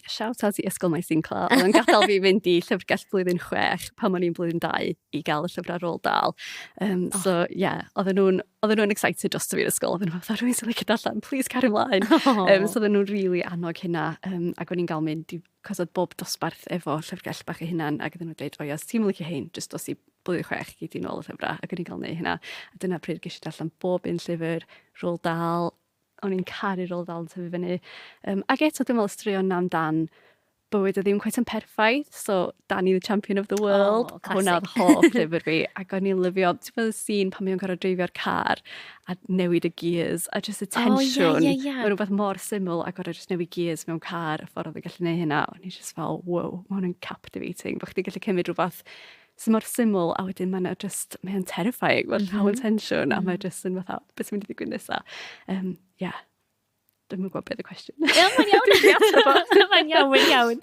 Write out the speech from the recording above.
Shout out i Ysgol Maesincla. Oedd yn gadael fi fynd i llyfrgell blwyddyn 6 pan o'n i'n blwyddyn 2 i gael y llyfrau Roald Dahl. Oh. So, yeah, oedden nhw'n excited dros fi'r ysgol. Oedden nhw fatha, "Rhywun sy'n licio darllen, please carry ymlaen." Oh. So oedden nhw'n really annog hynna. Ac o'n i'n gael mynd i, cos oedd bob dosbarth efo llyfrgell bach eu hunan, ac oedden nhw'n dweud, "O ia, os ti'n licio hein, just dos i blwyddyn 6 gei di nôl y llyfrau." Ac o'n i'n cael neud hynna. A dyna pryd ges i darllen bob un llyfr, Roald Dahl. O'n i'n caru Roald Dahl yn tyfu fyny. Ac eto, dwi'n meddwl straeon amdan bywyd o ddim cweit yn perffaith. So, Danny the Champion of the World. Oh, Hwna oedd hoff llyfr fi. Ac o'n i'n lyfio, ti'n meddwl y scene pan mae'n gorfod dreifio'r car a newid y gears a just y tensiwn. Oh, yeah. Mae'n rhywbeth mor syml a gorfod just newid gears mewn car, y ffordd oedd yn gallu neud hynna. O'n i just fel, "Wow, mae hwn yn captivating." Bod chdi'n gallu cymryd rhywbeth sy'n mor syml a wedyn mae'n just, mae'n terrifying, mae'n llawn tensiwn a mae'n just yn fatha, beth sy'n mynd i ddigwydd nesaf? Yeah. Dwi'm yn gwybod beth y cwestiwn. Ie, mae'n iawn. Mae'n iawn, mae'n iawn.